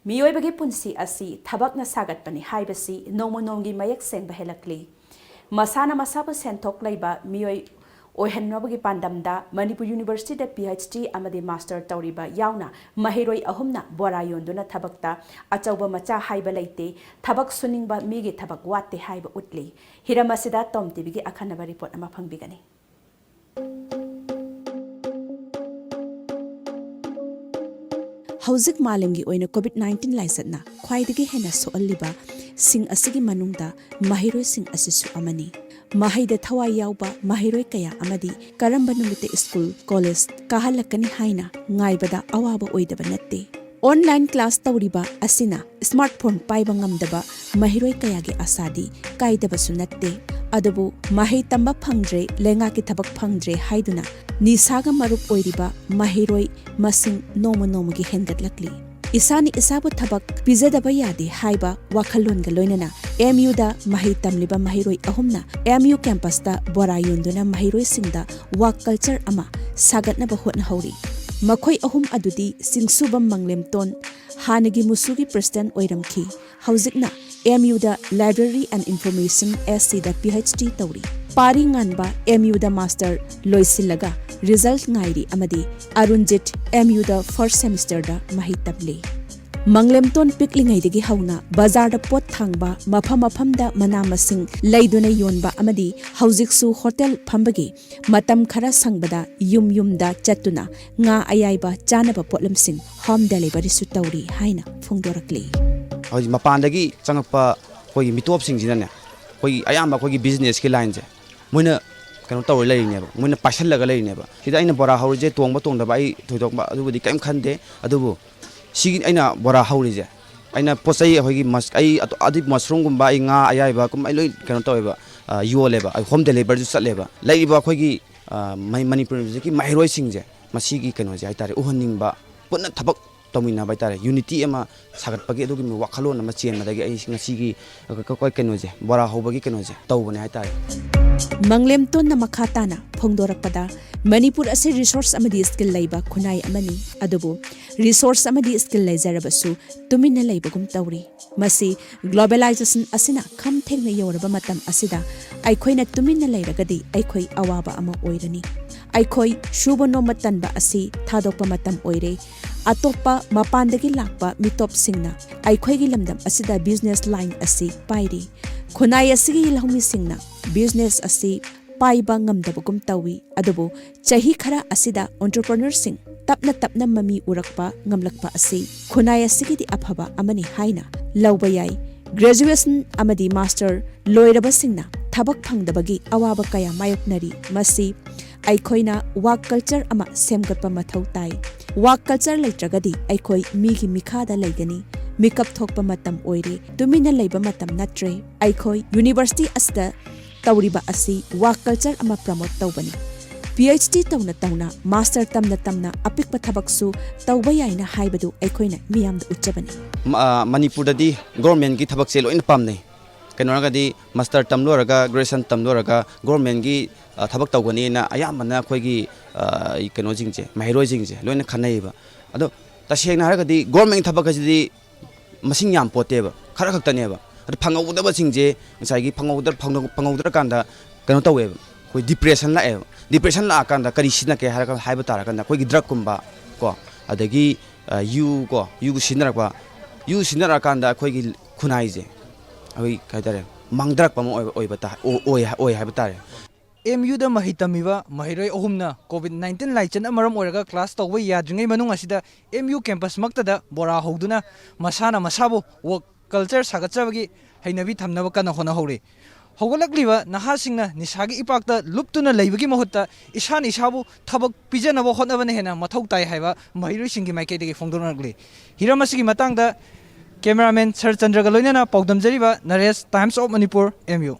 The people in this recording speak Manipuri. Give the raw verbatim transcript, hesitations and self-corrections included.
ꯃꯤꯑꯣꯏꯕꯒꯤ ꯄꯨꯟꯁꯤ ꯑꯁꯤ ꯊꯕꯛꯅ ꯁꯥꯒꯠꯄꯅꯤ ꯍꯥꯏꯕꯁꯤ ꯅꯣꯡꯃ ꯅꯣꯡꯃꯒꯤ ꯃꯌꯦꯛ ꯁꯦꯡꯕ ꯍꯦꯜꯂꯛꯂꯤ꯫ ꯃꯁꯥꯅ ꯃꯁꯥꯕꯨ ꯁꯦꯟꯊꯣꯛ ꯂꯩꯕ ꯃꯤꯑꯣꯏ ꯑꯣꯏꯍꯟꯅꯕꯒꯤ ꯄꯥꯟꯗꯝꯗ ꯃꯅꯤꯄꯨꯔ ꯌꯨꯅꯤꯚꯔꯁꯤꯇꯤꯗ ꯄꯤ ꯑꯩꯆ ꯗꯤ ꯑꯃꯗꯤ ꯃꯥꯁꯇꯔ ꯇꯧꯔꯤꯕ ꯌꯥꯎꯅ ꯃꯍꯩꯔꯣꯏ ꯑꯍꯨꯝꯅ ꯕꯣꯔꯥ ꯌꯣꯟꯗꯨꯅ ꯊꯕꯛꯇ ꯑꯆꯧꯕ ꯃꯆꯥ ꯍꯥꯏꯕ ꯂꯩꯇꯦ, ꯊꯕꯛ ꯁꯨꯅꯤꯡꯕ ꯃꯤꯒꯤ ꯊꯕꯛ ꯋꯥꯠꯇꯦ ꯍꯥꯏꯕ ꯎꯠꯂꯤ꯫ ꯍꯤꯔꯝ ꯑꯁꯤꯗ ꯇꯣꯝ ꯇꯤꯚꯤꯒꯤ ꯑꯈꯟꯅꯕ ꯔꯤꯄꯣꯔꯠ ꯑꯃ ꯐꯪꯕꯤꯒꯅꯤ꯫ ꯍꯧꯖꯤꯛ ꯃꯥꯂꯦꯝꯒꯤ ꯑꯣꯏꯅ ꯀꯣꯚꯤꯗ ꯅꯥꯏꯟꯇꯤꯟ ꯂꯥꯏꯆꯠꯅ ꯈ꯭ꯋꯥꯏꯗꯒꯤ ꯍꯦꯟꯅ ꯁꯣꯛꯍꯜꯂꯤꯕ ꯁꯤꯡ ꯑꯁꯤꯒꯤ ꯃꯅꯨꯡꯗ ꯃꯍꯩꯔꯣꯏꯁꯤꯡ ꯑꯁꯤꯁꯨ ꯑꯃꯅꯤ꯫ ꯃꯍꯩꯗ ꯊꯋꯥꯏ ꯌꯥꯎꯕ ꯃꯍꯩꯔꯣꯏ ꯀꯌꯥ ꯑꯃꯗꯤ ꯀꯔꯝꯕ ꯅꯨꯃꯤꯠꯇ ꯁ꯭ꯀꯨꯜ, ꯀꯣꯂꯦꯖ ꯀꯥꯍꯜꯂꯛꯀꯅꯤ ꯍꯥꯏꯅ ꯉꯥꯏꯕꯗ ꯑꯋꯥꯕ ꯑꯣꯏꯗꯕ ꯅꯠꯇꯦ꯫ ꯑꯣꯟꯂꯥꯏꯟ ꯀ꯭ꯂꯥꯁ ꯇꯧꯔꯤꯕ ꯑꯁꯤꯅ ꯁ꯭ꯃꯥꯔꯠꯐꯣꯟ ꯄꯥꯏꯕ ꯉꯝꯗꯕ ꯃꯍꯩꯔꯣꯏ ꯀꯌꯥꯒꯤ ꯑꯁꯥꯗꯤ ꯀꯥꯏꯗꯕꯁꯨ ꯅꯠꯇꯦ꯫ ꯑꯗꯨꯕꯨ ꯃꯍꯩ ꯇꯝꯕ ꯐꯪꯗ꯭ꯔꯦ, ꯂꯩꯉꯥꯛꯀꯤ ꯊꯕꯛ ꯐꯪꯗ꯭ꯔꯦ ꯍꯥꯏꯗꯨꯅ ꯅꯤꯁꯥꯒ ꯃꯔꯨꯞ ꯑꯣꯏꯔꯤꯕ ꯃꯍꯩꯔꯣꯏ ꯃꯁꯤꯡ ꯅꯣꯡꯃ ꯅꯣꯡꯃꯒꯤ ꯍꯦꯟꯒꯠꯂꯛꯂꯤ꯫ ꯏꯁꯥꯅ ꯏꯁꯥꯕꯨ ꯊꯕꯛ ꯄꯤꯖꯗꯕ ꯌꯥꯗꯦ ꯍꯥꯏꯕ ꯋꯥꯈꯜꯂꯣꯟꯒ ꯂꯣꯏꯅꯅ ꯑꯦꯝ ꯌꯨꯗ ꯃꯍꯩ ꯇꯝꯂꯤꯕ ꯃꯍꯩꯔꯣꯏ ꯑꯍꯨꯝꯅ ꯑꯦꯝ ꯌꯨ ꯀꯦꯝꯄꯁꯇ ꯕꯣꯔꯥ ꯌꯣꯟꯗꯨꯅ ꯃꯍꯩꯔꯣꯏꯁꯤꯡꯗ ꯋꯥꯛ ꯀꯜꯆꯔ ꯑꯃ ꯁꯥꯒꯠꯅꯕ ꯍꯣꯠꯅꯍꯧꯔꯤ꯫ ꯃꯈꯣꯏ ꯑꯍꯨꯝ ꯑꯗꯨꯗꯤ ꯆꯤꯡꯁꯨꯕꯝ ꯃꯪꯂꯦꯝꯇꯣꯟ, ꯍꯥꯟꯅꯒꯤ ꯃꯨꯁꯨꯒꯤ ꯄ꯭ꯔꯦꯁꯤꯗꯦꯟꯠ ꯑꯣꯏꯔꯝꯈꯤ, ꯍꯧꯖꯤꯛꯅ ꯑꯦꯝ ꯌꯨꯗ Library and Information S Cꯗ ꯄꯤ ꯑꯩꯆ ꯗꯤ ꯇꯧꯔꯤ꯫ ꯄꯥꯔꯤ ꯉꯥꯟꯕ ꯑꯦꯝ ꯌꯨꯗ ꯃꯥꯁꯇꯔ ꯂꯣꯏꯁꯤꯜꯂꯒ ꯔꯤꯖꯜꯠ ꯉꯥꯏꯔꯤ ꯑꯃꯗꯤ ꯑꯔꯨꯟꯖꯤꯠ ꯑꯦꯝ ꯌꯨꯗ ꯐꯥꯔꯁꯠ ꯁꯦꯃꯤꯁꯇꯔꯗ ꯃꯍꯩ ꯇꯝꯂꯤ꯫ ꯃꯪꯂꯦꯝꯇꯣꯟ ꯄꯤꯛꯂꯤꯉꯩꯗꯒꯤ ꯍꯧꯅ ꯕꯖꯥꯔꯗ ꯄꯣꯠ ꯊꯥꯡꯕ, ꯃꯐꯝ ꯃꯐꯝꯗ ꯃꯅꯥ ꯃꯁꯤꯡ ꯂꯩꯗꯨꯅ ꯌꯣꯟꯕ ꯑꯃꯗꯤ ꯍꯧꯖꯤꯛꯁꯨ ꯍꯣꯇꯦꯜ ꯐꯝꯕꯒꯤ ꯃꯇꯝ ꯈꯔ ꯁꯪꯕꯗ ꯌꯨꯝ ꯌꯨꯝꯗ ꯆꯠꯇꯨꯅ ꯉꯥ ꯑꯌꯥꯏꯕ ꯆꯥꯅꯕ ꯄꯣꯠꯂꯝꯁꯤꯡ ꯍꯣꯝ ꯗꯦꯂꯤꯚꯔꯤꯁꯨ ꯇꯧꯔꯤ ꯍꯥꯏꯅ ꯐꯣꯡꯗꯣꯔꯛꯂꯤ꯫ ꯍꯧꯖꯤꯛ ꯃꯄꯥꯟꯗꯒꯤ ꯆꯪꯉꯛꯄ ꯑꯩꯈꯣꯏꯒꯤ ꯃꯤꯇꯣꯞꯁꯤꯡꯁꯤꯅꯅꯦ, ꯑꯩꯈꯣꯏꯒꯤ ꯑꯌꯥꯝꯕ ꯑꯩꯈꯣꯏꯒꯤ ꯕꯤꯖꯤꯅꯦꯁꯀꯤ ꯂꯥꯏꯟꯁꯦ ꯃꯣꯏꯅ ꯀꯩꯅꯣ ꯇꯧꯔ ꯂꯩꯔꯤꯅꯦꯕ, ꯃꯣꯏꯅ ꯄꯥꯏꯁꯜꯂꯒ ꯂꯩꯔꯤꯅꯦꯕ꯫ ꯁꯤꯗ ꯑꯩꯅ ꯕꯣꯔꯥ ꯍꯧꯔꯤꯁꯦ ꯇꯣꯡꯕ ꯇꯣꯡꯗꯕ ꯑꯩ ꯊꯣꯏꯗꯣꯛꯄ ꯑꯗꯨꯕꯨꯗꯤ ꯀꯔꯤꯝ ꯈꯟꯗꯦ꯫ ꯑꯗꯨꯕꯨ ꯁꯤꯒꯤ ꯑꯩꯅ ꯕꯣꯔꯥ ꯍꯧꯔꯤꯁꯦ, ꯑꯩꯅ ꯄꯣꯠ ꯆꯩ ꯑꯩꯈꯣꯏꯒꯤ ꯃꯁ-, ꯑꯩ ꯑꯗꯨ, ꯑꯗꯨ ꯃꯁꯔꯨꯝꯒꯨꯝꯕ, ꯑꯩ ꯉꯥ ꯑꯌꯥꯏꯕ ꯀꯨꯝ ꯑꯩ ꯂꯣꯏ ꯀꯩꯅꯣ ꯇꯧꯋꯦꯕ, ꯑ, ꯌꯣꯜꯂꯦꯕ, ꯑꯩ ꯍꯣꯝ ꯗꯦꯂꯤꯚꯔꯤꯁꯨ ꯆꯠꯂꯦꯕ꯫ ꯂꯩꯔꯤꯕ ꯑꯩꯈꯣꯏꯒꯤ, ꯑ, ꯃꯅꯤ-, ꯃꯅꯤꯄꯨꯔ ꯃ꯭ꯌꯨꯖꯤꯛꯀꯤ ꯃꯍꯩꯔꯣꯏꯁꯤꯡꯁꯦ ꯃꯁꯤꯒꯤ ꯀꯩꯅꯣꯁꯦ ꯍꯥꯏꯇꯥꯔꯦ ꯎꯍꯟꯅꯤꯡꯕ, ꯄꯨꯟꯅ ꯊꯕꯛ ꯇꯧꯃꯤꯟꯅꯕ ꯍꯥꯏꯇꯥꯔꯦ, ꯌꯨꯅꯤꯇꯤ ꯑꯃ ꯁꯥꯒꯠꯄꯒꯤ ꯑꯗꯨꯒꯨꯝꯕ ꯋꯥꯈꯜꯂꯣꯟ ꯑꯃ ꯆꯦꯟꯕꯗꯒꯤ ꯑꯩ ꯉꯁꯤꯒꯤ ꯑꯩꯈꯣꯏ ꯀꯩꯅꯣꯁꯦ, ꯕꯣꯔꯥ ꯍꯧꯕꯒꯤ ꯀꯩꯅꯣꯁꯦ ꯇꯧꯕꯅꯦ ꯍꯥꯏꯇꯥꯔꯦ꯫ ꯃꯪꯂꯦꯝꯇꯣꯟꯅ ꯃꯈꯥ ꯇꯥꯅ ꯐꯣꯡꯗꯣꯔꯛꯄꯗ, ꯃꯅꯤꯄꯨꯔ ꯑꯁꯤ ꯔꯤꯁꯣꯔꯁ ꯑꯃꯗꯤ ꯁ꯭ꯀꯤꯜ ꯂꯩꯕ ꯈꯨꯟꯅꯥꯏ ꯑꯃꯅꯤ꯫ ꯑꯗꯨꯕꯨ ꯔꯤꯁꯣꯔꯁ ꯑꯃꯗꯤ ꯁ꯭ꯀꯤꯜ ꯂꯩꯖꯔꯕꯁꯨ ꯇꯨꯃꯤꯟꯅ ꯂꯩꯕꯒꯨꯝ ꯇꯧꯔꯤ꯫ ꯃꯁꯤ ꯒ꯭ꯂꯣꯕꯦꯂꯥꯏꯖꯦꯁꯟ ꯑꯁꯤꯅ ꯈꯝ ꯊꯦꯡꯅ ꯌꯧꯔꯕ ꯃꯇꯝ ꯑꯁꯤꯗ ꯑꯩꯈꯣꯏꯅ ꯇꯨꯃꯤꯟꯅ ꯂꯩꯔꯒꯗꯤ ꯑꯩꯈꯣꯏ ꯑꯋꯥꯕ ꯑꯃ ꯑꯣꯏꯔꯅꯤ꯫ ꯑꯩꯈꯣꯏ ꯁꯨꯕ ꯅꯣꯝꯕ ꯇꯟꯕ ꯑꯁꯤ ꯊꯥꯗꯣꯛꯄ ꯃꯇꯝ ꯑꯣꯏꯔꯦ꯫ ꯑꯇꯣꯞꯄ ꯃꯄꯥꯟꯗꯒꯤ ꯂꯥꯛꯄ ꯃꯤꯇꯣꯞꯁꯤꯡꯅ ꯑꯩꯈꯣꯏꯒꯤ ꯂꯝꯗꯝ ꯑꯁꯤꯗ ꯕꯤꯖꯤꯅꯦꯁ ꯂꯥꯏꯟ ꯑꯁꯤ ꯄꯥꯏꯔꯤ꯫ ꯈꯨꯟꯅꯥꯏ ꯑꯁꯤꯒꯤ ꯂꯧꯃꯤꯁꯤꯡꯅ ꯕꯤꯖꯤꯅꯦꯁ ꯑꯁꯤ ꯄꯥꯏꯕ ꯉꯝꯗꯕꯒꯨꯝ ꯇꯧꯏ꯫ ꯑꯗꯨꯕꯨ ꯆꯍꯤ ꯈꯔ ꯑꯁꯤꯗ ꯑꯣꯟꯇꯔꯄ꯭ꯔꯤꯅꯔꯁꯤꯡ ꯇꯞꯅ ꯇꯞꯅ ꯃꯃꯤ ꯎꯔꯛꯄ ꯉꯝꯂꯛꯄ ꯑꯁꯤ ꯈꯨꯟꯅꯥꯏ ꯑꯁꯤꯒꯤꯗꯤ ꯑꯐꯕ ꯑꯃꯅꯤ ꯍꯥꯏꯅ ꯂꯧꯕ ꯌꯥꯏ꯫ ꯒ꯭ꯔꯦꯖꯨꯑꯦꯁꯟ ꯑꯃꯗꯤ ꯃꯥꯁꯇꯔ ꯂꯣꯏꯔꯕꯁꯤꯡꯅ ꯊꯕꯛ ꯐꯪꯗꯕꯒꯤ ꯑꯋꯥꯕ ꯀꯌꯥ ꯃꯥꯌꯣꯛꯅꯔꯤ꯫ ꯃꯁꯤ ꯑꯩꯈꯣꯏꯅ ꯋꯥꯔꯛ ꯀꯜꯆꯔ ꯑꯃ ꯁꯦꯝꯒꯠꯄ ꯃꯊꯧ ꯇꯥꯏ꯫ ꯋꯥꯔꯛ ꯀꯜꯆꯔ ꯂꯩꯇ꯭ꯔꯒꯗꯤ ꯑꯩꯈꯣꯏ ꯃꯤꯒꯤ ꯃꯤꯈꯥꯗ ꯂꯩꯒꯅꯤ꯫ ꯃꯤꯀꯞ ꯊꯣꯛꯄ ꯃꯇꯝ ꯑꯣꯏꯔꯦ꯫ ꯇꯨꯃꯤꯟꯅ ꯂꯩꯕ ꯃꯇꯝ ꯅꯠꯇ꯭ꯔꯦ꯫ ꯑꯩꯈꯣꯏ ꯌꯨꯅꯤꯚꯔꯁꯤꯇꯤ ꯑꯁꯤꯗ ꯇꯧꯔꯤꯕ ꯑꯁꯤ ꯋꯥꯔꯛ ꯀꯜꯆꯔ ꯑꯃ ꯄ꯭ꯔꯃꯣꯠ ꯇꯧꯕꯅꯤ꯫ ꯄꯤ ꯑꯩꯆ ꯗꯤ ꯇꯧꯅ ꯇꯧꯅ, ꯃꯥꯁꯇꯔ ꯇꯝꯅ ꯇꯝꯅ ꯑꯄꯤꯛꯄ ꯊꯕꯛꯁꯨ ꯇꯧꯕ ꯌꯥꯏꯅ ꯍꯥꯏꯕꯗꯨ ꯑꯩꯈꯣꯏꯅ ꯃꯤꯌꯥꯝꯗ ꯎꯠꯆꯕꯅꯤ꯫ ꯃ-, ꯑ, ꯃꯅꯤꯄꯨꯔꯗꯗꯤ ꯒꯣꯔꯃꯦꯟꯒꯤ ꯊꯕꯛꯁꯦ ꯂꯣꯏꯅ ꯄꯥꯝꯅꯩ꯫ ꯀꯩꯅꯣ ꯍꯥꯏꯔꯒꯗꯤ ꯃꯥꯁꯇꯔ ꯇꯝ ꯂꯣꯏꯔꯒ, ꯒ꯭ꯔꯦꯖꯨꯑꯦꯁꯟ ꯇꯝ ꯂꯣꯏꯔꯒ ꯒꯣꯔꯃꯦꯟꯒꯤ, ꯑ, ꯊꯕꯛ ꯇꯧꯒꯅꯤꯅ ꯑꯌꯥꯝꯕꯅ ꯑꯩꯈꯣꯏꯒꯤ, ꯑ, ꯀꯩꯅꯣꯁꯤꯡꯁꯦ, ꯃꯍꯩꯔꯣꯏꯁꯤꯡꯁꯦ ꯂꯣꯏꯅ ꯈꯟꯅꯩꯌꯦꯕ꯫ ꯑꯗꯣ ꯇꯁꯦꯡꯅ ꯍꯥꯏꯔꯒꯗꯤ ꯒꯣꯔꯃꯦꯟ ꯊꯕꯛ ꯍꯥꯏꯁꯤꯗꯤ ꯃꯁꯤꯡ ꯌꯥꯝ ꯄꯣꯠꯇꯦꯕ, ꯈꯔ ꯈꯛꯇꯅꯦꯕ꯫ ꯑꯗꯣ ꯐꯪꯍꯧꯗꯕꯁꯤꯡꯁꯦ ꯉꯁꯥꯏꯒꯤ ꯐꯪꯍꯧꯗ-, ꯐꯪꯍꯧ-, ꯐꯪꯍꯧꯗ꯭ꯔꯀꯥꯟꯗ ꯀꯩꯅꯣ ꯇꯧꯋꯦꯕ, ꯑꯩꯈꯣꯏ ꯗꯤꯄ꯭ꯔꯦꯁꯟ ꯂꯥꯛꯑꯦꯕ꯫ ꯗꯤꯄ꯭ꯔꯦꯁꯟ ꯂꯥꯛꯑꯀꯥꯟꯗ ꯀꯔꯤ ꯁꯤꯖꯤꯟꯅꯒꯦ ꯍꯥꯏꯔꯒ, ꯍꯥꯏꯕ ꯇꯥꯔꯀꯥꯟꯗ ꯑꯩꯈꯣꯏꯒꯤ ꯗ꯭ꯔꯒꯀꯨꯝꯕ ꯀꯣ, ꯑꯗꯒꯤ, ꯑ, ꯌꯨ ꯀꯣ, ꯌꯨ ꯁꯤꯖꯤꯟꯅꯔꯛꯄ, ꯌꯨ ꯁꯤꯖꯤꯟꯅꯔꯛꯑꯀꯥꯟꯗ ꯑꯩꯈꯣꯏꯒꯤ ꯈꯨꯟꯅꯥꯏꯁꯦ, ꯑꯩꯈꯣꯏ ꯀꯩ ꯍꯥꯏꯇꯥꯔꯦ, ꯃꯥꯡꯊꯔꯛꯄ ꯑꯃ ꯑꯣꯏꯕ, ꯑꯣꯏꯕ ꯇꯥ-, ꯑꯣ-, ꯑꯣꯏ, ꯑꯣꯏ ꯍꯥꯏꯕ ꯇꯥꯔꯦ꯫ ꯑꯦꯝ ꯌꯨꯗ ꯃꯍꯩ ꯇꯝꯃꯤꯕ ꯃꯍꯩꯔꯣꯏ ꯑꯍꯨꯝꯅ ꯀꯣꯚꯤꯗ ꯅꯥꯏꯟꯇꯤꯟ ꯂꯥꯏꯆꯠꯅ ꯃꯔꯝ ꯑꯣꯏꯔꯒ ꯀ꯭ꯂꯥꯁ ꯇꯧꯕ ꯌꯥꯗ꯭ꯔꯤꯉꯩ ꯃꯅꯨꯡ ꯑꯁꯤꯗ ꯑꯦꯝ ꯌꯨ ꯀꯦꯝꯄꯁꯃꯛꯇꯗ ꯕꯣꯔꯥ ꯍꯧꯗꯨꯅ ꯃꯁꯥꯅ ꯃꯁꯥꯕꯨ ꯋꯥꯔꯛ ꯀꯜꯆꯔ ꯁꯥꯒꯠꯆꯕꯒꯤ ꯍꯩꯅꯕꯤ ꯊꯝꯅꯕ ꯀꯟꯅ ꯍꯣꯠꯅꯍꯧꯔꯤ꯫ ꯍꯧꯒꯠꯂꯛꯂꯤꯕ ꯅꯍꯥꯁꯤꯡꯅ ꯅꯤꯁꯥꯒꯤ ꯏꯄꯥꯛꯇ ꯂꯨꯞꯇꯨꯅ ꯂꯩꯕꯒꯤ ꯃꯍꯨꯠꯇ ꯏꯁꯥꯅ ꯏꯁꯥꯕꯨ ꯊꯕꯛ ꯄꯤꯖꯅꯕ ꯍꯣꯠꯅꯕꯅ ꯍꯦꯟꯅ ꯃꯊꯧ ꯇꯥꯏ ꯍꯥꯏꯕ ꯃꯍꯩꯔꯣꯏꯁꯤꯡꯒꯤ ꯃꯥꯏꯀꯩꯗꯒꯤ ꯐꯣꯡꯗꯣꯔꯛꯂꯤ꯫ ꯍꯤꯔꯝ ꯑꯁꯤꯒꯤ ꯃꯇꯥꯡꯗ ꯀꯦꯃꯦꯔꯥꯃꯦꯟ ꯁꯔꯆꯟꯗ꯭ꯔꯒ ꯂꯣꯏꯅꯅ ꯄꯥꯎꯗꯝꯖꯔꯤꯕ Naresh, Times of Manipur, M U.